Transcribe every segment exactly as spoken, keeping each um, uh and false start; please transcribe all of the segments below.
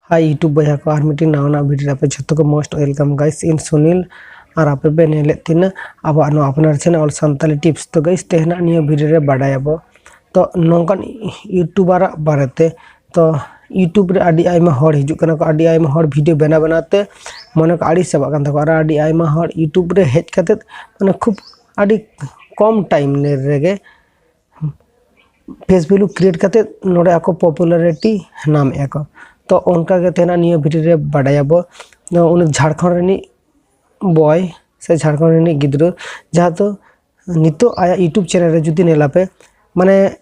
ᱦᱟᱭ YouTube ᱵᱚᱭᱦᱟ ᱠᱚ, ᱟᱨ ᱢᱤᱫᱴᱤᱡ ᱱᱟᱣᱟ ᱱᱟᱜ video ᱨᱮ ᱟᱯᱮ ᱡᱷᱚᱛᱚ ᱠᱚ most welcome guys, ᱤᱧ ᱥᱩᱱᱤᱞ, ᱟᱨ ᱟᱯᱮ ᱯᱮ ᱧᱮᱞᱮᱫ ᱛᱤᱧᱟᱹ ᱟᱵᱚᱣᱟᱜ ᱱᱚᱣᱟ ᱟᱯᱱᱟᱨ channel All Santali Tips᱾ ᱛᱚ guys, ᱛᱮᱦᱮᱧᱟᱜ ᱱᱤᱭᱟᱹ video ᱨᱮ ᱵᱟᱰᱟᱭᱟᱵᱚ ᱛᱚ ᱱᱚᱝᱠᱟᱱ YouTuber ᱟᱜ ᱵᱟᱨᱮᱛᱮ᱾ ᱛᱚ YouTube ᱨᱮ ᱟᱹᱰᱤ ᱟᱭᱢᱟ ᱦᱚᱲ ᱦᱤᱡᱩᱜ ᱠᱟᱱᱟ ᱠᱚ, ᱟᱹᱰᱤ ᱟᱭᱢᱟ ᱦᱚᱲ video ᱵᱮᱱᱟᱣ ᱵᱮᱱᱟᱣ ᱛᱮ ᱢᱚᱱᱮ ᱠᱚ ᱟᱹᱲᱤᱥ ᱪᱟᱵᱟᱜ ᱠᱟᱱ ᱛᱟᱠᱚᱣᱟ, ᱟᱨ ᱟᱹᱰᱤ ᱟᱭᱢᱟ ᱦᱚᱲ YouTube ᱨᱮ ᱦᱮᱡ ᱠᱟᱛᱮ ᱢᱟᱱᱮ ᱠᱷᱩᱵ ᱟᱹᱰᱤ ᱠᱚᱢ time ᱨᱮᱜᱮ face value create ᱠᱟᱛᱮ ᱱᱚᱰᱮ ᱟᱠᱚ popularity ᱧᱟᱢᱮᱫᱼᱟ ᱠᱚ᱾ ᱛᱚ ᱚᱱᱠᱟ ᱜᱮ ᱛᱮᱦᱮᱧᱟᱜ ᱱᱤᱭᱟᱹ video ᱨᱮ ᱵᱟᱰᱟᱭᱟᱵᱚ, ᱩᱱᱤ ᱡᱷᱟᱲᱠᱷᱚᱸᱰ ᱨᱤᱱᱤᱡ boy ᱥᱮ ᱡᱷᱟᱲᱠᱷᱚᱸᱰ ᱨᱤᱱᱤᱡ ᱜᱤᱫᱽᱨᱟᱹ, ᱡᱟᱦᱟᱸ ᱫᱚ ᱱᱤᱛᱚᱜ ᱟᱭᱟᱜ YouTube channel ᱨᱮ ᱡᱩᱫᱤ ᱧᱮᱞᱟᱯᱮ, ᱢᱟᱱᱮ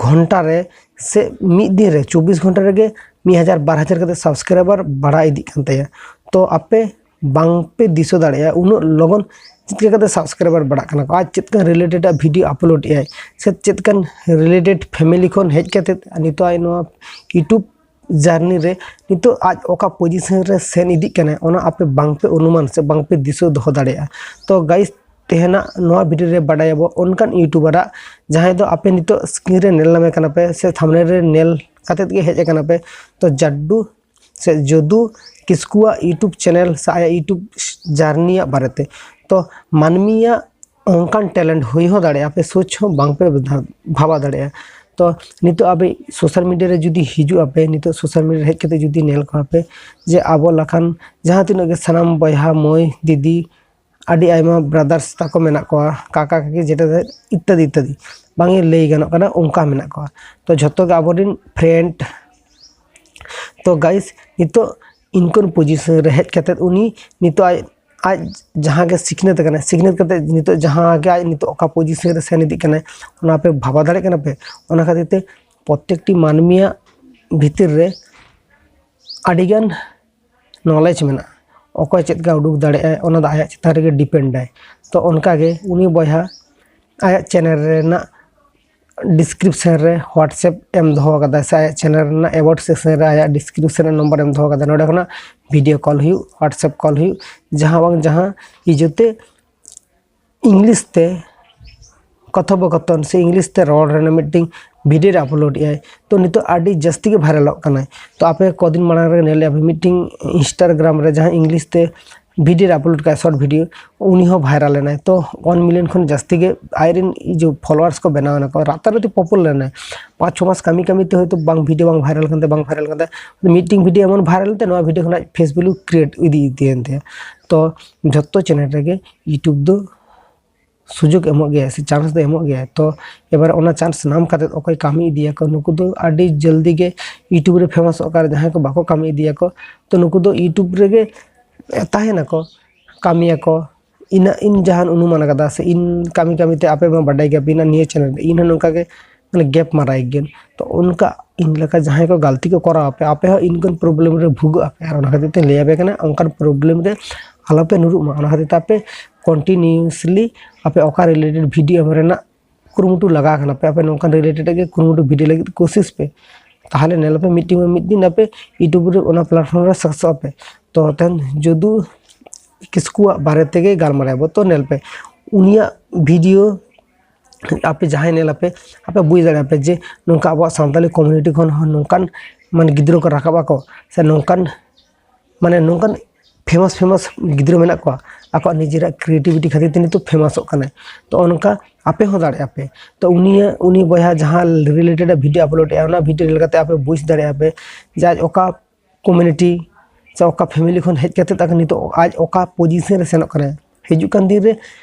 ᱜᱷᱚᱱᱴᱟ ᱨᱮ ᱥᱮ ᱢᱤᱫ ᱫᱤᱱ ᱨᱮ ᱪᱚᱵᱵᱤᱥ ᱜᱷᱚᱱᱴᱟ ᱨᱮᱜᱮ ᱢᱤᱫ ᱦᱟᱡᱟᱨ ᱵᱟᱨ ᱦᱟᱡᱟᱨ ᱠᱟᱛᱮ subscriber ᱵᱟᱲᱦᱟᱣ ᱤᱫᱤᱜ ᱠᱟᱱ ᱛᱟᱭᱟ᱾ ᱛᱚ ᱟᱯᱮ ᱵᱟᱝᱯᱮ ᱫᱤᱥᱟᱹ ᱫᱟᱲᱮᱭᱟᱜᱼᱟ ᱩᱱᱟᱹᱜ ᱞᱚᱜᱚᱱ ᱪᱮᱫ ᱞᱮᱠᱟ ᱠᱟᱛᱮ subscriber ᱵᱟᱲᱟᱜ ᱠᱟᱱᱟ ᱠᱚ, ᱟᱨ ᱪᱮᱫ ᱠᱟᱱ related ᱟᱜ video upload ᱮᱫᱟᱭ, ᱥᱮ ᱪᱮᱫ ᱠᱟᱱ related family ᱠᱷᱚᱱ ᱦᱮᱡ ᱠᱟᱛᱮ ᱱᱤᱛᱚᱜ ᱟᱡ ᱱᱚᱣᱟ YouTube journey ᱨᱮ ᱱᱤᱛᱚᱜ ᱟᱡ ᱚᱠᱟ position ᱨᱮ ᱥᱮᱱ ᱤᱫᱤᱜ ᱠᱟᱱᱟᱭ, ᱚᱱᱟ ᱟᱯᱮ ᱵᱟᱝᱯᱮ ᱚᱱᱩᱢᱟᱱ ᱥᱮ ᱵᱟᱝᱯᱮ ᱫᱤᱥᱟᱹ ᱫᱚᱦᱚ ᱫᱟᱲᱮᱭᱟᱜᱼᱟ᱾ ᱛᱚ guys, ᱛᱮᱦᱮᱧᱟᱜ ᱱᱚᱣᱟ video ᱨᱮ ᱵᱟᱰᱟᱭᱟᱵᱚ ᱚᱱᱠᱟᱱ YouTuber ᱟᱜ, ᱡᱟᱦᱟᱸᱭ ᱫᱚ ᱟᱯᱮ ᱱᱤᱛᱚᱜ screen ᱨᱮ ᱧᱮᱞ ᱧᱟᱢᱮ ᱠᱟᱱᱟ ᱯᱮ ᱥᱮ thumbnail ᱨᱮ ᱧᱮᱞ ᱠᱟᱛᱮᱫ ᱜᱮ ᱦᱮᱡ ᱟᱠᱟᱱᱟ ᱯᱮ᱾ ᱛᱚ ᱡᱟᱰᱰᱩ ᱥᱮ ᱡᱚᱫᱩ ᱠᱤᱥᱠᱩᱣᱟᱜ YouTube channel ᱥᱮ ᱟᱭᱟᱜ YouTube journey ᱟᱜ ᱵᱟᱨᱮᱛᱮ᱾ ᱛᱚ ᱢᱟᱹᱱᱢᱤᱭᱟᱜ ᱚᱱᱠᱟᱱ talent ᱦᱩᱭ ᱦᱚᱸ ᱫᱟᱲᱮᱭᱟᱜᱼᱟ, ᱟᱯᱮ ᱥᱳᱪ ᱦᱚᱸ ᱵᱟᱝᱯᱮ ᱵᱷᱟ-, ᱵᱷᱟᱵᱟ ᱫᱟᱲᱮᱭᱟᱜᱼᱟ᱾ ᱛᱚ ᱱᱤᱛᱚᱜ ᱟᱯᱮ social media ᱨᱮ ᱡᱩᱫᱤ ᱦᱤᱡᱩᱜ ᱟᱯᱮ, ᱱᱤᱛᱚᱜ social media ᱨᱮ ᱦᱮᱡ ᱠᱟᱛᱮ ᱡᱩᱫᱤ ᱧᱮᱞ ᱠᱚᱣᱟ ᱯᱮ ᱡᱮ ᱟᱵᱚ ᱞᱮᱠᱟᱱ ᱡᱟᱦᱟᱸ ᱛᱤᱱᱟᱹᱜ ᱜᱮ ᱥᱟᱱᱟᱢ ᱵᱚᱭᱦᱟ, ᱢᱟᱹᱭ, ᱫᱤᱫᱤ, ᱟᱹᱰᱤ ᱟᱭᱢᱟ brothers ᱛᱟᱠᱚ ᱢᱮᱱᱟᱜ ᱠᱚᱣᱟ, ᱠᱟᱠᱟ ᱠᱟᱠᱤ ᱡᱮᱴᱟ ᱤᱛᱛᱟᱫᱤ ᱤᱛᱛᱟᱫᱤ, ᱵᱟᱝ ᱞᱟᱹᱭ ᱜᱟᱱᱚᱜ ᱠᱟᱱᱟ, ᱚᱱᱠᱟ ᱢᱮᱱᱟᱜ ᱠᱚᱣᱟ᱾ ᱛᱚ ᱡᱷᱚᱛᱚ ᱜᱮ ᱟᱵᱚᱨᱮᱱ friend᱾ ᱛᱚ guys, ᱱᱤᱛᱚᱜ ᱤᱱᱠᱟᱹᱱ position ᱨᱮ ᱦᱮᱡ ᱠᱟᱛᱮ ᱩᱱᱤ ᱱᱤᱛᱚᱜ ᱟᱡ, ᱟᱡ ᱡᱟᱦᱟᱸ ᱜᱮ ᱥᱤᱠᱷᱱᱟᱹᱛ ᱟᱠᱟᱱᱟᱭ, ᱥᱤᱠᱷᱱᱟᱹᱛ ᱠᱟᱛᱮ ᱱᱤᱛᱚᱜ ᱡᱟᱦᱟᱸ ᱜᱮ ᱟᱡ ᱱᱤᱛᱚᱜ ᱚᱠᱟ position ᱨᱮ ᱥᱮᱱ ᱤᱫᱤᱜ ᱠᱟᱱᱟᱭ, ᱚᱱᱟ ᱯᱮ ᱵᱷᱟᱵᱟ ᱫᱟᱲᱮᱭᱟᱜ ᱠᱟᱱᱟ ᱯᱮ? ᱚᱱᱟ ᱠᱷᱟᱹᱛᱤᱨ ᱛᱮ ᱯᱨᱚᱛᱮᱠᱴᱤ ᱢᱟᱹᱱᱢᱤᱭᱟᱜ ᱵᱷᱤᱛᱤᱨ ᱨᱮ ᱟᱹᱰᱤᱜᱟᱱ knowledge ᱢᱮᱱᱟᱜᱼᱟ᱾ ᱚᱠᱚᱭ ᱪᱮᱫ ᱞᱮᱠᱟ ᱩᱰᱩᱠ ᱫᱟᱲᱮᱭᱟᱜᱼᱟᱭ, ᱚᱱᱟ ᱫᱚ ᱟᱭᱟᱜ ᱪᱮᱛᱟᱱ ᱨᱮᱜᱮ depend ᱟᱭ᱾ ᱛᱚ ᱚᱱᱠᱟᱜᱮ ᱩᱱᱤ ᱵᱚᱭᱦᱟ ᱟᱭᱟᱜ channel ᱨᱮᱱᱟᱜ description ᱨᱮ WhatsApp ᱮᱢ ᱫᱚᱦᱚ ᱠᱟᱫᱟ, ᱥᱮ ᱟᱭᱟᱜ channel ᱨᱮᱱᱟᱜ about section ᱨᱮ ᱟᱭᱟᱜ description ᱨᱮ number ᱮᱢ ᱫᱚᱦᱚ ᱠᱟᱫᱟ᱾ ᱱᱚᱸᱰᱮ ᱠᱷᱚᱱᱟᱜ video call ᱦᱩᱭᱩᱜ, WhatsApp call ᱦᱩᱭᱩᱜ, ᱡᱟᱦᱟᱸ ᱵᱟᱝ ᱡᱟᱦᱟᱸ ᱤᱡᱚᱛᱮ English ᱛᱮ ᱠᱚᱛᱷᱚᱯᱚᱠᱚᱛᱷᱚᱱ ᱥᱮ ᱤᱝᱞᱤᱥ ᱛᱮ ᱨᱚᱲ ᱨᱮᱱᱟᱜ ᱢᱤᱫᱴᱤᱝ ᱵᱷᱤᱰᱤᱭᱳ ᱨᱮ ᱟᱯᱞᱳᱰ ᱮᱫᱟᱭ᱾ ᱛᱚ ᱱᱤᱛᱚᱜ ᱟᱹᱰᱤ ᱡᱟᱹᱥᱛᱤ ᱜᱮ ᱵᱷᱟᱭᱨᱟᱞᱚᱜ ᱠᱟᱱᱟᱭ᱾ ᱛᱚ ᱟᱯᱮ ᱠᱚᱫᱤᱱ ᱢᱟᱲᱟᱝ ᱨᱮ ᱧᱮᱞ ᱞᱮᱫᱼᱟ ᱯᱮ ᱢᱤᱫᱴᱤᱝ ᱤᱱᱥᱴᱟᱜᱨᱟᱢ ᱨᱮ ᱡᱟᱦᱟᱸ ᱤᱝᱞᱤᱥ ᱛᱮ ᱵᱷᱤᱰᱤᱭᱳ ᱨᱮ ᱟᱯᱞᱳᱰ ᱠᱟᱜᱼᱟ, ᱥᱚᱨᱴ ᱵᱷᱤᱰᱤᱭᱳ, ᱩᱱᱤ ᱦᱚᱸ ᱵᱷᱟᱭᱨᱟᱞ ᱮᱱᱟᱭ᱾ ᱛᱚ ᱳᱣᱟᱱ ᱢᱤᱞᱤᱭᱚᱱ ᱠᱷᱚᱱ ᱡᱟᱹᱥᱛᱤ ᱜᱮ ᱟᱡᱨᱮᱱ ᱡᱮ ᱯᱷᱚᱞᱳᱣᱟᱨᱥ ᱠᱚ ᱵᱮᱱᱟᱣ ᱮᱱᱟ ᱠᱚ, ᱨᱟᱛᱟᱨᱟᱛᱤ ᱯᱚᱯᱩᱞᱟᱨ ᱮᱱᱟᱭ᱾ ᱯᱟᱸᱪ ᱪᱷᱚ ᱢᱟᱥ ᱠᱟᱹᱢᱤ ᱠᱟᱹᱢᱤ ᱛᱮ ᱦᱚᱭᱛᱳ ᱵᱟᱝ ᱵᱷᱤᱰᱤᱭᱳ ᱵᱟᱝ ᱵᱷᱟᱭᱨᱟᱞ ᱠᱟᱱ ᱛᱟᱭᱟ, ᱵᱟᱝ ᱵᱷᱟᱭᱨᱟᱞ ᱠᱟᱱ ᱛᱟᱭᱟ, ᱢᱤᱫᱴᱤᱝ ᱵᱷᱤᱰᱤᱭᱳ ᱮᱢᱚᱱ ᱵᱷᱟᱭᱨᱟᱞ ᱮᱱ ᱛᱟᱭᱟ, ᱱᱚᱣᱟ ᱵᱷᱤᱰᱤᱭᱳ ᱠᱷᱚᱱᱟᱜ ᱯᱷᱮᱥ ᱵᱷᱮᱞᱩ ᱠᱨᱤᱭᱮᱴ ᱤᱫᱤ ᱤᱫᱤᱭᱮᱱ ᱛᱟᱭᱟ᱾ ᱛᱚ ᱡᱷᱚᱛᱚ ᱪᱮᱱᱮᱞ ᱨᱮᱜᱮ ᱤᱭᱩᱴᱩᱵᱽ ᱫᱚ ᱥᱩᱡᱳᱜᱽ ᱮᱢᱚᱜ ᱜᱮᱭᱟᱭ ᱥᱮ ᱪᱟᱱᱥ ᱫᱚ ᱮᱢᱚᱜ ᱜᱮᱭᱟᱭ᱾ ᱛᱚ ᱮᱵᱟᱨ ᱚᱱᱟ ᱪᱟᱱᱥ ᱧᱟᱢ ᱠᱟᱛᱮ ᱚᱠᱚᱭ ᱠᱟᱹᱢᱤ ᱤᱫᱤᱭᱟᱠᱚ, ᱱᱩᱠᱩ ᱫᱚ ᱟᱹᱰᱤ ᱡᱚᱞᱫᱤ ᱜᱮ ᱤᱭᱩᱴᱩᱵᱽ ᱨᱮ ᱯᱷᱮᱢᱟᱥᱚᱜ ᱠᱟᱱᱟ᱾ ᱡᱟᱦᱟᱸᱭ ᱠᱚ ᱵᱟᱠᱚ ᱠᱟᱹᱢᱤ ᱤᱫᱤᱭᱟᱠᱚ, ᱛᱚ ᱱᱩᱠᱩ ᱫᱚ ᱤᱭᱩᱴᱩᱵᱽ ᱨᱮᱜᱮ ᱛᱟᱦᱮᱱᱟᱠᱚ, ᱠᱟᱹᱢᱤᱭᱟᱠᱚ᱾ ᱤᱧᱟᱹᱜ, ᱤᱧ ᱡᱟᱦᱟᱸᱧ ᱚᱱᱩᱢᱟᱱ ᱟᱠᱟᱫᱟ ᱥᱮ ᱤᱧ ᱠᱟᱹᱢᱤ ᱠᱟᱹᱢᱤ ᱛᱮ ᱟᱯᱮ ᱢᱟ ᱵᱟᱰᱟᱭ ᱜᱮᱭᱟᱯᱮ ᱤᱧᱟᱹᱜ ᱱᱤᱭᱟᱹ ᱪᱮᱱᱮᱞ ᱨᱮ, ᱤᱧ ᱦᱚᱸ ᱱᱚᱝᱠᱟ ᱜᱮ ᱢᱟᱱᱮ ᱜᱮᱯ ᱢᱟᱨᱟᱭ ᱜᱮᱭᱟ᱾ ᱛᱚ ᱚᱱᱠᱟ ᱤᱧ ᱞᱮᱠᱟ ᱡᱟᱦᱟᱸᱭ ᱠᱚ ᱜᱟᱹᱞᱛᱤ ᱠᱚ ᱠᱚᱨᱟᱣ ᱟᱯᱮ, ᱟᱯᱮ ᱦᱚᱸ ᱤᱱᱠᱟᱹᱱ ᱯᱨᱚᱵᱞᱮᱢ ᱨᱮ ᱵᱷᱩᱜᱟᱹᱜ ᱟᱯᱮ᱾ ᱟᱨ ᱚᱱᱟ ᱠᱷᱟᱹᱛᱤᱨ ᱛᱮ ᱞᱟᱹᱭ ᱟᱯᱮ ᱠᱟᱱᱟ, ᱚᱱᱠᱟᱱ ᱯᱨᱚᱵᱞᱮᱢ ᱨᱮ ᱟᱞᱚᱯᱮ ᱧᱩᱨᱩᱜ ᱢᱟ᱾ ᱚᱱᱟ ᱠᱷᱟᱹᱛᱤᱨ ᱛᱮ ᱟᱯᱮ ᱠᱚᱱᱴᱤᱱᱤᱭᱩᱥᱞᱤ ᱟᱯᱮ ᱚᱠᱟ ᱨᱤᱞᱮᱴᱮᱰ ᱵᱷᱤᱰᱤᱭᱳ ᱮᱢ ᱨᱮᱱᱟᱜ ᱠᱩᱨᱩᱢᱩᱴᱩ ᱞᱟᱜᱟᱣ ᱠᱟᱱᱟ ᱯᱮ, ᱟᱯᱮ ᱱᱚᱝᱠᱟᱱ ᱨᱤᱞᱮᱴᱮᱰ ᱜᱮ ᱠᱩᱨᱩᱢᱩᱴᱩ ᱵᱷᱤᱰᱤᱭᱳ ᱞᱟᱹᱜᱤᱫ ᱠᱳᱥᱤᱥ ᱯᱮ᱾ ᱛᱟᱦᱚᱞᱮ ᱧᱮᱞ ᱟᱯᱮ ᱢᱤᱫᱴᱤᱝ ᱵᱟᱝ ᱢᱤᱫ ᱫᱤᱱ ᱟᱯᱮ ᱤᱭᱩᱴᱩᱵᱽ ᱨᱮ ᱚᱱᱟ ᱯᱞᱟᱴᱯᱷᱚᱨᱢ ᱨᱮ ᱥᱟᱠᱥᱮᱥᱚᱜ ᱟᱯᱮ᱾ ᱛᱚ ᱛᱮᱦᱮᱧ ᱡᱩᱫᱤ ᱠᱤᱥᱠᱩᱣᱟᱜ ᱵᱟᱨᱮ ᱛᱮᱜᱮ ᱜᱟᱞᱢᱟᱨᱟᱣ ᱟᱵᱚ, ᱛᱚ ᱧᱮᱞ ᱯᱮ ᱩᱱᱤᱭᱟᱜ ᱵᱷᱤᱰᱤᱭᱳ ᱟᱯᱮ ᱡᱟᱦᱟᱸᱭ ᱧᱮᱞ ᱟᱯᱮ, ᱟᱯᱮ ᱵᱩᱡᱽ ᱫᱟᱲᱮᱭᱟᱜ ᱟᱯᱮ ᱡᱮ ᱱᱚᱝᱠᱟ ᱟᱵᱚᱣᱟᱜ ᱥᱟᱱᱛᱟᱞᱤ ᱠᱚᱢᱤᱭᱩᱱᱤᱴᱤ ᱠᱷᱚᱱ ᱦᱚᱸ ᱱᱚᱝᱠᱟᱱ ᱢᱟᱱᱮ ᱜᱤᱫᱽᱨᱟᱹ ᱠᱚ ᱨᱟᱠᱟᱵ ᱟᱠᱚ, ᱥᱮ ᱱᱚᱝᱠᱟᱱ ᱢᱟᱱᱮ ᱱᱚᱝᱠᱟᱱ ᱯᱷᱮᱢᱟᱥ ᱯᱷᱮᱢᱟᱥ ᱜᱤᱫᱽᱨᱟᱹ ᱢᱮᱱᱟᱜ ᱠᱚᱣᱟ, ᱟᱠᱚᱣᱟᱜ ᱱᱤᱡᱮᱨᱟᱜ ᱠᱨᱤᱭᱮᱴᱤᱵᱷᱤᱴᱤ ᱠᱷᱟᱹᱛᱤᱨ ᱛᱮ ᱱᱤᱛᱚᱜ ᱯᱷᱮᱢᱟᱥᱚᱜ ᱠᱟᱱᱟᱭ᱾ ᱛᱚ ᱚᱱᱠᱟ ᱟᱯᱮ ᱦᱚᱸ ᱫᱟᱲᱮᱭᱟᱜᱼᱟ ᱯᱮ᱾ ᱛᱚ ᱩᱱᱤᱭᱟᱜ, ᱩᱱᱤ ᱵᱚᱭᱦᱟ ᱡᱟᱦᱟᱸ ᱨᱤᱞᱮᱴᱮᱰ ᱵᱷᱤᱰᱤᱭᱳ ᱟᱯᱞᱳᱰ ᱮᱫᱼᱟ, ᱚᱱᱟ ᱵᱷᱤᱰᱤᱭᱳ ᱧᱮᱞ ᱠᱟᱛᱮ ᱟᱯᱮ ᱵᱩᱡᱽ ᱫᱟᱲᱮᱭᱟᱜᱼᱟ ᱯᱮ ᱡᱮ ᱟᱡ ᱚᱠᱟ ᱠᱚᱢᱤᱭᱩᱱᱤᱴᱤ ᱥᱮ ᱚᱠᱟ ᱯᱷᱮᱢᱤᱞᱤ ᱠᱷᱚᱱ ᱦᱮᱡ ᱠᱟᱛᱮ ᱛᱟᱠᱚ ᱱᱤᱛᱚᱜ ᱟᱡ ᱚᱠᱟ ᱯᱚᱡᱤᱥᱚᱱ ᱨᱮ ᱥᱮᱱᱚᱜ ᱠᱟᱱᱟᱭ᱾ ᱦᱤᱡᱩᱜ ᱠᱟᱱ ᱫᱤᱱ ᱨᱮ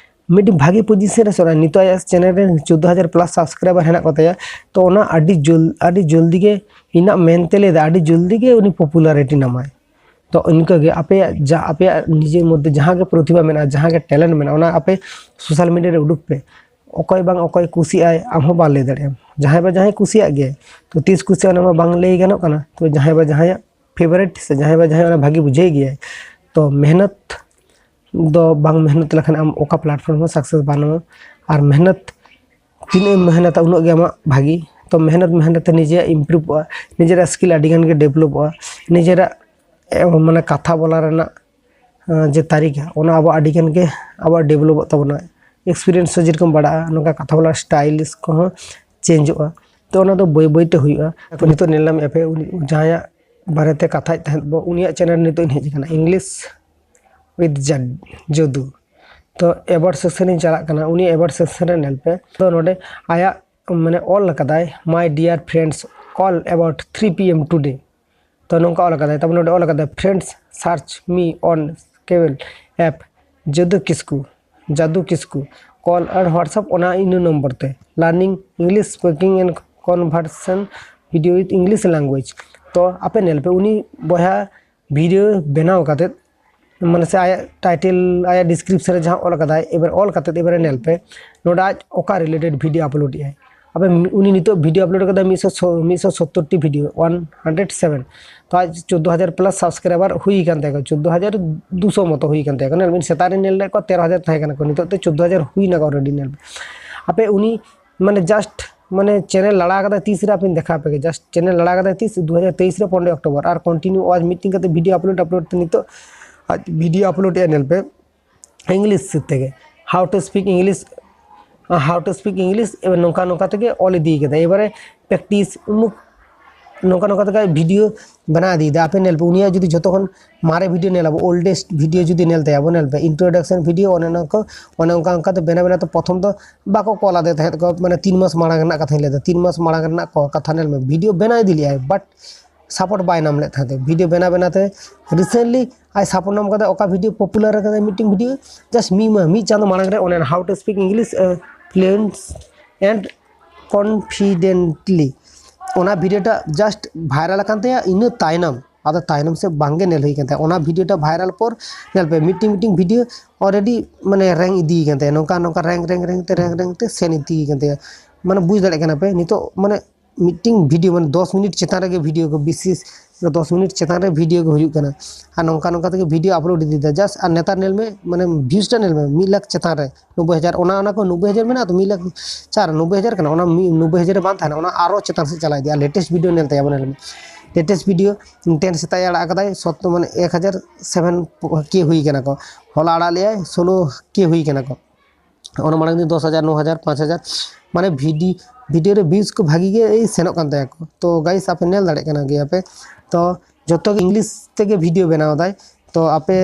ᱢᱤᱫᱴᱤᱡ ᱵᱷᱟᱜᱮ ᱯᱚᱡᱤᱥᱚᱱ ᱨᱮ ᱥᱮᱱᱚᱜᱼᱟᱭ᱾ ᱱᱤᱛᱚᱜ ᱟᱭᱟᱜ ᱪᱮᱱᱮᱞ ᱨᱮ ᱪᱳᱫᱽᱫᱳ ᱦᱟᱡᱟᱨ ᱯᱞᱟᱥ ᱥᱟᱵᱥᱠᱨᱟᱭᱵᱟᱨ ᱦᱮᱱᱟᱜ ᱠᱚ ᱛᱟᱭᱟ᱾ ᱛᱚ ᱚᱱᱟ ᱟᱹᱰᱤ ᱡᱚᱞ-, ᱟᱹᱰᱤ ᱡᱚᱞᱫᱤ ᱜᱮ ᱤᱧᱟᱹᱜ ᱢᱮᱱᱛᱮ ᱞᱟᱹᱭᱫᱟ, ᱟᱹᱰᱤ ᱡᱚᱞᱫᱤ ᱜᱮ ᱩᱱᱤ ᱯᱚᱯᱩᱞᱟᱨᱤᱴᱤ ᱧᱟᱢᱟᱭ᱾ ᱛᱚ ᱤᱱᱠᱟᱹᱜᱮ ᱟᱯᱮᱭᱟᱜ ᱡᱟ, ᱟᱯᱮᱭᱟᱜ ᱱᱤᱡᱮᱨ ᱢᱚᱫᱽᱫᱷᱮ ᱡᱟᱦᱟᱸ ᱜᱮ ᱯᱨᱚᱛᱤᱵᱷᱟ ᱢᱮᱱᱟᱜᱼᱟ, ᱡᱟᱦᱟᱸ ᱜᱮ ᱴᱮᱞᱮᱱᱴ ᱢᱮᱱᱟᱜᱼᱟ, ᱚᱱᱟ ᱟᱯᱮ ᱥᱳᱥᱟᱞ ᱢᱤᱰᱤᱭᱟ ᱨᱮ ᱩᱰᱩᱠ ᱯᱮ᱾ ᱚᱠᱚᱭ ᱵᱟᱝ ᱚᱠᱚᱭ ᱠᱩᱥᱤᱜᱼᱟᱭ, ᱟᱢ ᱦᱚᱸ ᱵᱟᱢ ᱞᱟᱹᱭ ᱫᱟᱲᱮᱭᱟᱜᱼᱟ᱾ ᱡᱟᱦᱟᱸᱭ ᱵᱟ ᱡᱟᱦᱟᱸᱭ ᱠᱩᱥᱤᱭᱟᱜ ᱜᱮᱭᱟᱭ, ᱛᱚ ᱛᱤᱥ ᱠᱩᱥᱤᱜᱼᱟ ᱚᱱᱟ ᱢᱟ ᱵᱟᱝ ᱞᱟᱹᱭ ᱜᱟᱱᱚᱜ ᱠᱟᱱᱟ᱾ ᱛᱚ ᱡᱟᱦᱟᱸᱭ ᱵᱟ ᱡᱟᱦᱟᱸᱭᱟᱜ ᱯᱷᱮᱵᱟᱨᱮᱴ ᱥᱮ ᱡᱟᱦᱟᱸᱭ ᱵᱟ ᱡᱟᱦᱟᱸᱭ ᱚᱱᱟ ᱵᱷᱟᱜᱮ ᱵᱩᱡᱷᱟᱹᱣ ᱜᱮᱭᱟᱭ, ᱛᱚ ᱢᱮᱦᱱᱚᱛ ᱫᱚ ᱵᱟᱝ ᱢᱮᱦᱱᱚᱛ ᱞᱮᱠᱷᱟᱱ ᱟᱢ ᱚᱠᱟ ᱯᱞᱟᱴᱯᱷᱚᱨᱢ ᱦᱚᱸ ᱥᱟᱠᱥᱮᱥ ᱵᱟᱹᱱᱩᱜᱼᱟ᱾ ᱟᱨ ᱢᱮᱦᱱᱚᱛ ᱛᱤᱱᱟᱹᱜ ᱮᱢ ᱢᱮᱦᱱᱚᱛᱟ ᱩᱱᱟᱹᱜ ᱜᱮ ᱟᱢᱟᱜ ᱵᱷᱟᱜᱮ᱾ ᱛᱚ ᱢᱮᱦᱱᱚᱛ ᱢᱮᱦᱱᱚᱛ ᱛᱮ ᱱᱤᱡᱮᱭᱟᱜ ᱤᱢᱯᱨᱩᱵᱷᱚᱜᱼᱟ, ᱱᱤᱡᱮᱨᱟᱜ ᱥᱠᱤᱞ ᱟᱹᱰᱤ ᱜᱟᱱ ᱜᱮ ᱰᱮᱵᱷᱞᱚᱯᱚᱜᱼᱟ, ᱱᱤᱡᱮᱨᱟᱜ ᱮ, ᱢᱟᱱᱮ ᱠᱟᱛᱷᱟ ᱵᱚᱞᱟ ᱨᱮᱱᱟᱜ ᱮ, ᱡᱮ ᱛᱟᱹᱨᱤᱠᱟ, ᱚᱱᱟ ᱟᱵᱚ ᱟᱹᱰᱤ ᱜᱟᱱ ᱜᱮ ᱟᱵᱚᱣᱟᱜ ᱰᱮᱵᱷᱞᱚᱯᱚᱜ ᱛᱟᱵᱚᱱᱟ᱾ ᱮᱠᱥᱯᱤᱨᱤᱭᱮᱱᱥ ᱦᱚᱸ ᱡᱮᱨᱚᱠᱚᱢ ᱵᱟᱲᱟᱜᱼᱟ, ᱱᱚᱝᱠᱟ ᱠᱟᱛᱷᱟ ᱵᱚᱞᱟ ᱥᱴᱟᱭᱤᱞ ᱠᱚᱦᱚᱸ ᱪᱮᱧᱡᱚᱜᱼᱟ᱾ ᱛᱚ ᱚᱱᱟ ᱫᱚ ᱵᱟᱹᱭ ᱵᱟᱹᱭ ᱛᱮ ᱦᱩᱭᱩᱜᱼᱟ᱾ ᱛᱚ ᱱᱤᱛᱚᱜ ᱧᱮᱞ ᱧᱟᱢᱮᱫᱼᱟ ᱯᱮ, ᱩᱱᱤ ᱡᱟᱦᱟᱸᱭᱟᱜ ᱵᱟᱨᱮᱛᱮ ᱠᱟᱛᱷᱟᱭᱮᱫ ᱛᱟᱦᱮᱸᱫ ᱵᱚ, ᱩᱱᱤᱭᱟᱜ ᱪᱮᱱᱮᱞ ᱱᱤᱛᱚᱜ ᱤᱧ ᱦᱮᱡ ᱟᱠᱟᱱᱟ, English with Jad- Jadu᱾ ᱛᱚ ᱮᱵᱟᱨ ᱥᱮᱠᱥᱮᱱ ᱤᱧ ᱪᱟᱞᱟᱜ ᱠᱟᱱᱟ, ᱩᱱᱤ ᱮᱵᱟᱨ ᱥᱮᱠᱥᱮᱱ ᱨᱮ ᱧᱮᱞ ᱯᱮ᱾ ᱛᱚ ᱱᱚᱰᱮ ᱟᱭᱟᱜ ᱢᱟᱱᱮ ᱚᱞ ᱟᱠᱟᱫᱟᱭ, "My dear friends, call about three p m today." ᱛᱚ ᱱᱚᱝᱠᱟ ᱚᱞ ᱟᱠᱟᱫᱟᱭ᱾ ᱛᱟᱨᱯᱚᱨ ᱱᱚᱰᱮ ᱚᱞ ᱟᱠᱟᱫᱟᱭ, "Friends, search me on cable app Jadu Kisku, Jadu Kisku, call and WhatsApp ᱚᱱᱟ ᱤᱱᱟᱹ ᱱᱚᱢᱵᱚᱨ ᱛᱮ, learning English, speaking and conversation video with English language." ᱛᱚ ᱟᱯᱮ ᱧᱮᱞ ᱯᱮ, ᱩᱱᱤ ᱵᱚᱭᱦᱟ ᱵᱷᱤᱰᱤᱭᱳ ᱵᱮᱱᱟᱣ ᱠᱟᱛᱮᱫ, ᱢᱟᱱᱮ ᱥᱮ ᱟᱭᱟᱜ ᱴᱟᱭᱴᱮᱞ, ᱟᱭᱟᱜ ᱰᱤᱥᱠᱨᱤᱯᱥᱚᱱ ᱨᱮ ᱡᱟᱦᱟᱸ ᱚᱞ ᱠᱟᱫᱟᱭ, ᱮᱵᱟᱨ ᱚᱞ ᱠᱟᱛᱮᱫ ᱮᱵᱟᱨᱮ ᱧᱮᱞ ᱯᱮ, ᱱᱚᱰᱮ ᱟᱡ ᱚᱠᱟ ᱨᱤᱞᱮᱴᱮᱰ ᱵᱷᱤᱰᱤᱭᱳ ᱟᱯᱞᱳᱰ ᱮᱫᱟᱭ᱾ ᱟᱵᱮ ᱩᱱᱤ ᱱᱤᱛᱚᱜ ᱵᱷᱤᱰᱤᱭᱳ ᱟᱯᱞᱳᱰ ᱠᱟᱫᱟᱭ ᱢᱤᱫ ᱥᱚ, ᱢᱤᱫ ᱥᱚ ᱥᱚᱛᱛᱚᱨ ᱴᱤ ᱵᱷᱤᱰᱤᱭᱳ, ᱳᱣᱟᱱ ᱦᱟᱱᱰᱨᱮᱰ ᱥᱮᱵᱷᱮᱱ᱾ ᱛᱚ ᱟᱡ ᱪᱳᱫᱽᱫᱳ ᱦᱟᱡᱟᱨ ᱯᱞᱟᱥ ᱥᱟᱵᱥᱠᱨᱟᱭᱵᱟᱨ ᱦᱩᱭ ᱟᱠᱟᱱ ᱛᱟᱭᱟ, ᱪᱳᱫᱽᱫᱳ ᱦᱟᱡᱟᱨ ᱫᱩᱥᱚ ᱢᱚᱛᱚ ᱦᱩᱭ ᱟᱠᱟᱱ ᱛᱟᱭᱟ᱾ ᱧᱮᱞ ᱵᱤᱱ, ᱥᱮᱛᱟᱜ ᱨᱮ ᱧᱮᱞ ᱞᱮᱫ ᱠᱚᱣᱟ ᱛᱮᱨᱚ ᱦᱟᱡᱟᱨ ᱛᱟᱦᱮᱸ ᱠᱟᱱᱟ ᱠᱚ, ᱱᱤᱛᱚᱜ ᱛᱮ ᱪᱳᱫᱽᱫᱳ ᱦᱟᱡᱟᱨ ᱦᱩᱭ ᱮᱱᱟ ᱠᱚ ᱚᱞᱨᱮᱰᱤ᱾ ᱧᱮᱞ ᱯᱮ ᱟᱯᱮ, ᱩᱱᱤ ᱢᱟᱱᱮ just ᱢᱟᱱᱮ ᱪᱮᱱᱮᱞ ᱞᱟᱲᱟ ᱠᱟᱫᱟᱭ ᱛᱤᱥ ᱨᱮ, ᱟᱯᱮᱧ ᱫᱮᱠᱷᱟᱣ ᱟᱯᱮ ᱜᱮ᱾ Just ᱪᱮᱱᱮᱞ ᱞᱟᱲᱟ ᱠᱟᱫᱟᱭ ᱛᱤᱥ, ᱫᱩ ᱦᱟᱡᱟᱨ ᱛᱮᱭᱤᱥ ᱨᱮ ᱯᱚᱱᱨᱚᱭ ᱚᱠᱴᱳᱵᱚᱨ, ᱟᱨ ᱠᱚᱱᱴᱤᱱᱤᱭᱩ ᱟᱡ ᱢᱤᱫᱴᱤᱝ ᱠᱟᱛᱮ ᱵᱷᱤᱰᱤᱭᱳ ᱟᱯᱞᱳᱰ ᱟᱯᱞᱳᱰ ᱛᱮ ᱱᱤᱛᱚᱜ ᱟᱡ ᱵᱷᱤᱰᱤᱭᱳ ᱟᱯᱞᱳᱰ ᱮᱫᱼᱟ, ᱧᱮᱞ ᱯᱮ, ᱤᱝᱞᱤᱥ ᱛᱮᱜᱮ, how to speak English, how to speak English, ᱮᱵᱟᱨ ᱱᱚᱝᱠᱟ ᱱᱚᱝᱠᱟ ᱛᱮᱜᱮ ᱚᱞ ᱤᱫᱤ ᱠᱟᱫᱟᱭ᱾ ᱮᱵᱟᱨᱮ ᱯᱨᱮᱠᱴᱤᱥ ᱩᱢᱩᱠ ᱱᱚᱝᱠᱟ ᱱᱚᱝᱠᱟ ᱛᱮᱜᱮ ᱵᱷᱤᱰᱤᱭᱳ ᱵᱮᱱᱟᱣ ᱤᱫᱤᱭᱮᱫᱟ᱾ ᱟᱯᱮ ᱧᱮᱞ ᱯᱮ, ᱩᱱᱤᱭᱟᱜ ᱡᱩᱫᱤ ᱡᱚᱛᱚ ᱠᱷᱚᱱ ᱢᱟᱨᱮ ᱵᱷᱤᱰᱤᱭᱳ ᱧᱮᱞ ᱟᱵᱚ, ᱳᱞᱰᱮᱥᱴ ᱵᱷᱤᱰᱤᱭᱳ ᱡᱩᱫᱤ ᱧᱮᱞ ᱛᱟᱭᱟ ᱵᱚ, ᱧᱮᱞ ᱯᱮ, ᱤᱱᱴᱨᱳᱰᱟᱠᱥᱚᱱ ᱵᱷᱤᱰᱤᱭᱳ, ᱚᱱᱮ ᱚᱱᱟ ᱠᱚ, ᱚᱱᱮ ᱚᱱᱠᱟ ᱚᱱᱠᱟ ᱛᱮ ᱵᱮᱱᱟᱣ ᱵᱮᱱᱟᱣ ᱛᱮ ᱯᱨᱚᱛᱷᱚᱢ ᱫᱚ ᱵᱟᱠᱚ ᱠᱚᱞ ᱟᱫᱮ ᱛᱟᱦᱮᱸᱫ ᱠᱚ, ᱢᱟᱱᱮ ᱛᱤᱱ ᱢᱟᱥ ᱢᱟᱲᱟᱝ ᱨᱮᱱᱟᱜ ᱠᱟᱛᱷᱟᱧ ᱞᱟᱹᱭᱫᱟ, ᱛᱤᱱ ᱢᱟᱥ ᱢᱟᱲᱟᱝ ᱨᱮᱱᱟᱜ ᱠᱚ ᱠᱟᱛᱷᱟ ᱧᱮᱞ ᱢᱮ, ᱵᱷᱤᱰᱤᱭᱳ ᱵᱮᱱᱟᱣ ᱤᱫᱤ ᱞᱮᱜᱼᱟᱭ, but ᱥᱟᱯᱳᱨᱴ ᱵᱟᱭ ᱧᱟᱢ ᱞᱮᱫ ᱛᱟᱦᱮᱸᱫ᱾ ᱵᱷᱤᱰᱤᱭᱳ ᱵᱮᱱᱟᱣ ᱵᱮᱱᱟᱣ ᱛᱮ ᱨᱤᱥᱮᱱᱴᱞᱤ ᱟᱡ ᱥᱟᱯᱳᱨᱴ ᱧᱟᱢ ᱠᱟᱫᱟ, ᱚᱠᱟ ᱵᱷᱤᱰᱤᱭᱳ ᱯᱚᱯᱩᱞᱟᱨ ᱠᱟᱫᱟᱭ ᱢᱤᱫᱴᱮᱱ ᱵᱷᱤᱰᱤᱭᱳ, just ᱢᱤᱫ ᱢᱟ-, ᱢᱤᱫ ᱪᱟᱸᱫᱳ ᱢᱟᱲᱟᱝ ᱨᱮ, ᱚᱱᱮ How to Speak English Fluent and Confidently, ᱚᱱᱟ ᱵᱷᱤᱰᱤᱭᱳ ᱴᱟᱜ just ᱵᱷᱟᱭᱨᱟᱞ ᱟᱠᱟᱱ ᱛᱟᱭᱟ᱾ ᱤᱱᱟᱹ ᱛᱟᱭᱱᱚᱢ ᱟᱫᱚ ᱛᱟᱭᱱᱚᱢ ᱥᱮᱫ ᱵᱟᱝᱜᱮ ᱧᱮᱞ ᱦᱩᱭ ᱠᱟᱱ ᱛᱟᱭᱟ᱾ ᱚᱱᱟ ᱵᱷᱤᱰᱤᱭᱳ ᱴᱟᱜ ᱵᱷᱟᱭᱨᱟᱞ ᱯᱚᱨ ᱧᱮᱞ ᱯᱮ, ᱢᱤᱫᱴᱤᱝ ᱢᱤᱫᱴᱤᱝ ᱵᱷᱤᱰᱤᱭᱳ ᱚᱞᱨᱮᱰᱤ ᱢᱟᱱᱮ ᱨᱮᱝᱠ ᱤᱫᱤ ᱠᱟᱱ ᱛᱟᱭᱟ, ᱱᱚᱝᱠᱟ ᱱᱚᱝᱠᱟ ᱨᱮᱝᱠ ᱨᱮᱝᱠ ᱨᱮᱝᱠ ᱛᱮ ᱨᱮᱝᱠ ᱨᱮᱝᱠ ᱛᱮ ᱥᱮᱱ ᱤᱫᱤ ᱠᱟᱱ ᱛᱟᱭᱟ᱾ ᱢᱟᱱᱮ ᱵᱩᱡᱽ ᱫᱟᱲᱮᱭᱟᱜ ᱠᱟᱱᱟ ᱯᱮ, ᱱᱤᱛᱚᱜ ᱢᱟᱱᱮ ᱢᱤᱫᱴᱤᱝ ᱵᱷᱤᱰᱤᱭᱳ, ᱢᱟᱱᱮ ᱫᱚᱥ ᱢᱤᱱᱤᱴ ᱪᱮᱛᱟᱱ ᱨᱮᱜᱮ ᱵᱷᱤᱰᱤᱭᱳ ᱠᱚ, ᱵᱤᱥᱮᱥ ᱫᱚᱥ ᱢᱤᱱᱤᱴ ᱪᱮᱛᱟᱱ ᱨᱮ ᱵᱷᱤᱰᱤᱭᱳ ᱠᱚ ᱦᱩᱭᱩᱜ ᱠᱟᱱᱟ᱾ ᱟᱨ ᱱᱚᱝᱠᱟ ᱱᱚᱝᱠᱟ ᱛᱮᱜᱮ ᱵᱷᱤᱰᱤᱭᱳ ᱟᱯᱞᱳᱰ ᱤᱫᱤᱭᱮᱫᱟ᱾ ᱡᱟᱥᱴ ᱟᱨ ᱱᱮᱛᱟᱨ ᱧᱮᱞ ᱢᱮ, ᱢᱟᱱᱮ ᱵᱷᱤᱭᱩᱡᱽ ᱴᱟ ᱧᱮᱞ ᱢᱮ, ᱢᱤᱫ ᱞᱟᱠᱷ ᱪᱮᱛᱟᱱ ᱨᱮ, ᱱᱚᱵᱵᱳᱭ ᱦᱟᱡᱟᱨ, ᱚᱱᱟ, ᱚᱱᱟ ᱠᱚ ᱱᱚᱵᱵᱳᱭ ᱦᱟᱡᱟᱨ ᱢᱮᱱᱟᱜᱼᱟ ᱛᱚ, ᱢᱤᱫ ᱞᱟᱠᱷ ᱪᱟᱨ, ᱱᱚᱵᱵᱳᱭ ᱦᱟᱡᱟᱨ ᱠᱟᱱᱟ, ᱚᱱᱟ ᱢᱤᱫ, ᱱᱚᱵᱵᱳᱭ ᱦᱟᱡᱟᱨ ᱨᱮ ᱵᱟᱝ ᱛᱟᱦᱮᱱᱟ, ᱚᱱᱟ ᱟᱨᱚ ᱪᱮᱛᱟᱱ ᱥᱮᱫ ᱪᱟᱞᱟᱣ ᱤᱫᱤᱜᱼᱟ᱾ ᱞᱮᱴᱮᱥᱴ ᱵᱷᱤᱰᱤᱭᱳ ᱧᱮᱞ ᱛᱟᱭᱟ ᱵᱚᱱ, ᱧᱮᱞ ᱢᱮ, ᱞᱮᱴᱮᱥᱴ ᱵᱷᱤᱰᱤᱭᱳ ᱛᱮᱦᱮᱧ ᱥᱮᱛᱟᱜ ᱮ ᱟᱲᱟᱜ ᱠᱟᱫᱟᱭ, ᱥᱚᱛ-, ᱢᱟᱱᱮ ᱮᱠ ᱦᱟᱡᱟᱨ ᱥᱮᱵᱷᱮᱱ ᱠᱮ ᱦᱩᱭ ᱠᱟᱱᱟ ᱠᱚ, ᱦᱚᱞᱟ ᱟᱲᱟᱜ ᱞᱮᱜᱼᱟᱭ, ᱥᱳᱞᱳ ᱠᱮ ᱦᱩᱭ ᱠᱟᱱᱟ ᱠᱚ᱾ ᱚᱱᱟ ᱢᱟᱲᱟᱝ ᱫᱤᱱ ᱫᱚᱥ ᱦᱟᱡᱟᱨ, ᱱᱚ ᱦᱟᱡᱟᱨ, ᱯᱟᱸᱪ ᱦᱟᱡᱟᱨ, ᱢᱟᱱᱮ ᱵᱷᱤᱰᱤ ᱵᱷᱤᱰᱤᱭᱳ ᱨᱮ ᱵᱷᱤᱭᱩᱡᱽ ᱠᱚ ᱵᱷᱟᱜᱤ ᱜᱮ ᱮᱭ ᱥᱮᱱᱚᱜ ᱠᱟᱱ ᱛᱟᱭᱟ ᱠᱚ᱾ ᱛᱚ ᱜᱟᱭᱤᱥ, ᱟᱯᱮ ᱧᱮᱞ ᱫᱟᱲᱮᱭᱟᱜ ᱠᱟᱱᱟ ᱜᱮᱭᱟ ᱯᱮ, ᱛᱚ ᱡᱚᱛᱚ ᱜᱮ ᱤᱝᱞᱤᱥ ᱛᱮᱜᱮ ᱵᱷᱤᱰᱤᱭᱳ ᱵᱮᱱᱟᱣ ᱫᱟᱭ᱾ ᱛᱚ ᱟᱯᱮ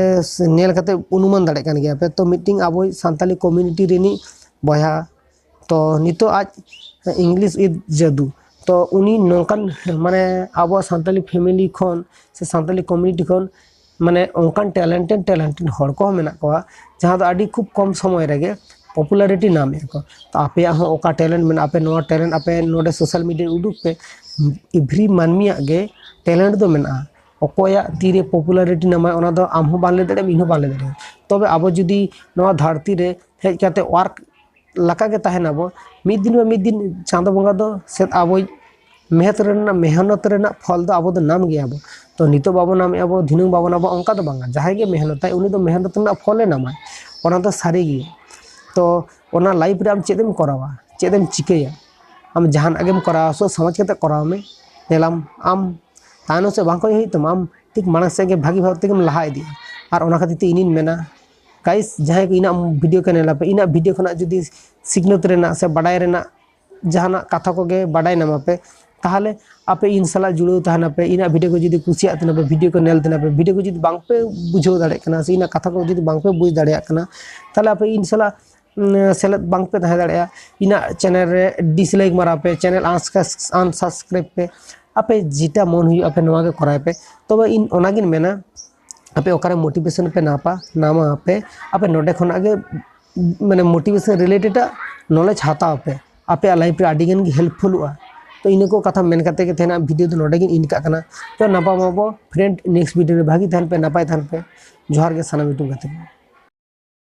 ᱧᱮᱞ ᱠᱟᱛᱮ ᱚᱱᱩᱢᱟᱱ ᱫᱟᱲᱮᱭᱟᱜ ᱠᱟᱱ ᱜᱮᱭᱟ ᱯᱮ᱾ ᱛᱚ ᱢᱤᱫᱴᱤᱝ ᱟᱵᱚᱭᱤᱡ ᱥᱟᱱᱛᱟᱞᱤ ᱠᱚᱢᱤᱭᱩᱱᱤᱴᱤ ᱨᱤᱱᱤᱡ ᱵᱚᱭᱦᱟ, ᱛᱚ ᱱᱤᱛᱚᱜ ᱟᱡ English with Jadu, ᱛᱚ ᱩᱱᱤ ᱱᱚᱝᱠᱟᱱ, ᱢᱟᱱᱮ ᱟᱵᱚ ᱥᱟᱱᱛᱟᱞᱤ ᱯᱷᱮᱢᱤᱞᱤ ᱠᱷᱚᱱ ᱥᱮ ᱥᱟᱱᱛᱟᱞᱤ ᱠᱚᱢᱤᱭᱩᱱᱤᱴᱤ ᱠᱷᱚᱱ, ᱢᱟᱱᱮ ᱚᱱᱠᱟᱱ ᱴᱮᱞᱮᱱᱴᱮᱰ ᱴᱮᱞᱮᱱᱴᱮᱰ ᱦᱚᱲ ᱠᱚᱦᱚᱸ ᱢᱮᱱᱟᱜ ᱠᱚᱣᱟ, ᱡᱟᱦᱟᱸ ᱫᱚ ᱟᱹᱰᱤ ᱠᱷᱩᱵ ᱠᱚᱢ ᱥᱚᱢᱚᱭ ᱨᱮᱜᱮ ᱯᱚᱯᱩᱞᱟᱨᱤᱴᱤ ᱧᱟᱢᱮᱫᱼᱟ ᱠᱚ᱾ ᱛᱚ ᱟᱯᱮᱭᱟᱜ ᱦᱚᱸ ᱚᱠᱟ ᱴᱮᱞᱮᱱᱴ ᱢᱮᱱᱟᱜᱼᱟ, ᱟᱯᱮ ᱱᱚᱣᱟ ᱴᱮᱞᱮᱱᱴ ᱟᱯᱮ ᱱᱚᱰᱮ ᱥᱳᱥᱟᱞ ᱢᱤᱰᱤᱭᱟ ᱨᱮ ᱩᱰᱩᱠ ᱯᱮ᱾ ᱮᱵᱷᱨᱤ ᱢᱟᱹᱱᱢᱤᱭᱟᱜ ᱜᱮ ᱴᱮᱞᱮᱱᱴ ᱫᱚ ᱢᱮᱱᱟᱜᱼᱟ᱾ ᱚᱠᱚᱭᱟᱜ ᱛᱤᱨᱮ ᱯᱚᱯᱩᱞᱟᱨᱤᱴᱤ ᱧᱟᱢᱟᱭ, ᱚᱱᱟ ᱫᱚ ᱟᱢ ᱦᱚᱸ ᱵᱟᱢ ᱞᱟᱹᱭ ᱫᱟᱲᱮᱭᱟᱜᱼᱟ, ᱤᱧ ᱦᱚᱸ ᱵᱟᱝ ᱞᱟᱹᱭ ᱫᱟᱲᱮᱭᱟᱜᱼᱟ᱾ ᱛᱚᱵᱮ ᱟᱵᱚ ᱡᱩᱫᱤ ᱱᱚᱣᱟ ᱫᱷᱟᱹᱨᱛᱤ ᱨᱮ ᱦᱮᱡ ᱠᱟᱛᱮ ᱣᱟᱨᱠ ᱞᱮᱠᱟ ᱜᱮ ᱛᱟᱦᱮᱱᱟᱵᱚ, ᱢᱤᱫ ᱫᱤᱱ ᱵᱟ ᱢᱤᱫ ᱫᱤᱱ ᱪᱟᱸᱫᱚ ᱵᱚᱸᱜᱟ ᱫᱚ ᱥᱮ ᱟᱵᱚᱭᱤᱡ ᱢᱮᱦᱱᱚᱛ ᱨᱮᱱᱟᱜ, ᱢᱮᱦᱱᱚᱛ ᱨᱮᱱᱟᱜ ᱯᱷᱚᱞ ᱫᱚ ᱟᱵᱚ ᱫᱚ ᱧᱟᱢ ᱜᱮᱭᱟᱵᱚ᱾ ᱛᱚ ᱱᱤᱛᱚᱜ ᱵᱟᱵᱚ ᱧᱟᱢᱮᱫᱼᱟ ᱵᱚ, ᱫᱷᱤᱱᱟᱹᱝ ᱵᱟᱵᱚ ᱧᱟᱢᱟ, ᱚᱱᱠᱟ ᱫᱚ ᱵᱟᱝᱟ᱾ ᱡᱟᱦᱟᱸᱭ ᱜᱮ ᱢᱮᱦᱱᱚᱛᱟᱭ, ᱩᱱᱤ ᱫᱚ ᱢᱮᱦᱱᱚᱛ ᱨᱮᱱᱟᱜ ᱯᱷᱚᱞᱮ ᱧᱟᱢᱟᱭ, ᱚᱱᱟ ᱫᱚ ᱥᱟᱹᱨᱤ ᱜᱮᱭᱟ᱾ ᱛᱚ ᱚᱱᱟ ᱞᱟᱭᱤᱯᱷ ᱨᱮ ᱟᱢ ᱪᱮᱫ ᱮᱢ ᱠᱚᱨᱟᱣᱟ, ᱪᱮᱫ ᱮᱢ ᱪᱤᱠᱟᱹᱭᱟ? ᱟᱢ ᱡᱟᱦᱟᱱᱟᱜ ᱜᱮᱢ ᱠᱚᱨᱟᱣᱟ, ᱥᱚᱪ ᱥᱚᱢᱟᱡᱽ ᱠᱟᱛᱮ ᱠᱚᱨᱟᱣ ᱢᱮ᱾ ᱧᱮᱞᱟᱢ, ᱟᱢ ᱛᱟᱭᱱᱚᱢ ᱥᱮᱫ ᱵᱟᱝ ᱠᱚᱭᱚᱜ ᱦᱩᱭᱩᱜ ᱛᱟᱢᱟ, ᱟᱢ ᱴᱷᱤᱠ ᱢᱟᱲᱟᱝ ᱥᱮᱫ ᱜᱮ ᱵᱷᱟᱹᱜᱤ ᱵᱷᱟᱵ ᱛᱮᱜᱮᱢ ᱞᱟᱦᱟ ᱤᱫᱤᱜᱼᱟ᱾ ᱟᱨ ᱚᱱᱟ ᱠᱷᱟᱹᱛᱤᱨ ᱛᱮ ᱤᱧᱤᱧ ᱢᱮᱱᱟ, ᱜᱟᱭᱤᱥ, ᱡᱟᱦᱟᱸᱭ ᱠᱚ ᱤᱧᱟᱹᱜ ᱵᱷᱤᱰᱤᱭᱳ ᱠᱚ ᱧᱮᱞ ᱟᱯᱮ, ᱤᱧᱟᱹᱜ ᱵᱷᱤᱰᱤᱭᱳ ᱠᱷᱚᱱᱟᱜ ᱡᱩᱫᱤ ᱥᱤᱠᱷᱱᱟᱹᱛ ᱨᱮᱱᱟᱜ ᱥᱮ ᱵᱟᱰᱟᱭ ᱨᱮᱱᱟᱜ ᱡᱟᱦᱟᱱᱟᱜ ᱠᱟᱛᱷᱟ ᱠᱚᱜᱮ ᱵᱟᱰᱟᱭ ᱧᱟᱢᱟ ᱯᱮ, ᱛᱟᱦᱚᱞᱮ ᱟᱯᱮ ᱤᱧ ᱥᱟᱞᱟᱜ ᱡᱩᱲᱟᱹᱣ ᱛᱟᱦᱮᱱᱟ ᱯᱮ᱾ ᱤᱧᱟᱹᱜ ᱵᱷᱤᱰᱤᱭᱳ ᱠᱚ ᱡᱩᱫᱤ ᱠᱩᱥᱤᱭᱟᱜ ᱛᱟᱦᱮᱱᱟ ᱯᱮ, ᱵᱷᱤᱰᱤᱭᱳ ᱠᱚ ᱧᱮᱞ ᱛᱟᱦᱮᱱᱟ ᱯᱮ, ᱵᱷᱤᱰᱤᱭᱳ ᱠᱚ ᱡᱩᱫᱤ ᱵᱟᱝ ᱯᱮ ᱵᱩᱡᱷᱟᱹᱣ ᱫᱟᱲᱮᱭᱟᱜ ᱠᱟᱱᱟ ᱥᱮ ᱤᱧᱟᱹᱜ ᱠᱟᱛᱷᱟ ᱠᱚ ᱡᱩᱫᱤ ᱵᱟᱝ ᱯᱮ ᱵᱩᱡᱽ ᱫᱟᱲᱮᱭᱟᱜ ᱠᱟᱱᱟ, ᱛᱟᱦᱚᱞᱮ ᱟᱯᱮ ᱤᱧ ᱥᱟᱞᱟᱜ ᱩᱸ, ᱥᱮᱞᱮᱫ ᱵᱟᱝ ᱯᱮ ᱛᱟᱦᱮᱸ ᱫᱟᱲᱮᱭᱟᱜᱼᱟ᱾ ᱤᱧᱟᱹᱜ ᱪᱮᱱᱮᱞ ᱨᱮ ᱰᱤᱥᱞᱟᱭᱤᱠ ᱢᱟᱨᱟ ᱯᱮ, ᱪᱮᱱᱮᱞ ᱟᱱᱥᱟᱥᱠᱨᱟᱭᱤᱵ ᱯᱮ, ᱟᱯᱮ ᱡᱮᱴᱟ ᱢᱚᱱ ᱦᱩᱭᱩᱜᱼᱟ ᱟᱯᱮ ᱱᱚᱣᱟ ᱜᱮ ᱠᱚᱨᱟᱣ ᱯᱮ᱾ ᱛᱚᱵᱮ ᱤᱧ ᱚᱱᱟᱜᱤᱧ ᱢᱮᱱᱟ, ᱟᱯᱮ ᱚᱠᱟᱨᱮ ᱢᱳᱴᱤᱵᱷᱮᱥᱚᱱ ᱯᱮ ᱱᱟᱯᱟ ᱱᱟᱢᱟ ᱟᱯᱮ, ᱟᱯᱮ ᱱᱚᱰᱮ ᱠᱷᱚᱱᱟᱜ ᱜᱮ, ᱢᱟᱱᱮ ᱢᱳᱴᱤᱵᱷᱮᱥᱚᱱ ᱨᱤᱞᱮᱴᱮᱰ ᱟᱜ ᱱᱚᱞᱮᱡᱽ ᱦᱟᱛᱟᱣ ᱯᱮ᱾ ᱟᱯᱮᱭᱟᱜ ᱞᱟᱭᱤᱯᱷ ᱨᱮ ᱟᱹᱰᱤ ᱜᱟᱱ ᱜᱮ ᱦᱮᱞᱯᱯᱷᱩᱞᱚᱜᱼᱟ᱾ ᱛᱚ ᱤᱱᱟᱹ ᱠᱚ ᱠᱟᱛᱷᱟ ᱢᱮᱱ ᱠᱟᱛᱮ ᱜᱮ ᱛᱮᱦᱮᱧᱟᱜ ᱵᱷᱤᱰᱤᱭᱳ ᱫᱚ ᱱᱚᱰᱮ ᱜᱤᱧ ᱤᱱ ᱠᱟᱜ ᱠᱟᱱᱟ᱾ ᱛᱚ ᱱᱟᱯᱟᱢ ᱟᱵᱚ ᱯᱷᱨᱮᱱᱰ, ᱱᱮᱠᱥᱴ ᱵᱷᱤᱰᱤᱭᱳ ᱨᱮ ᱵᱷᱟᱹᱜᱤ ᱛᱟᱦᱮᱱ ᱯᱮ, ᱱᱟᱯᱟᱭ ᱛᱟᱦᱮᱱ ᱯᱮ᱾ ᱡᱚᱦᱟᱨ ᱜᱮ ᱥᱟᱱᱟᱢ ᱧᱩᱛᱩᱢ ᱠᱟᱛᱮ ᱜᱮ᱾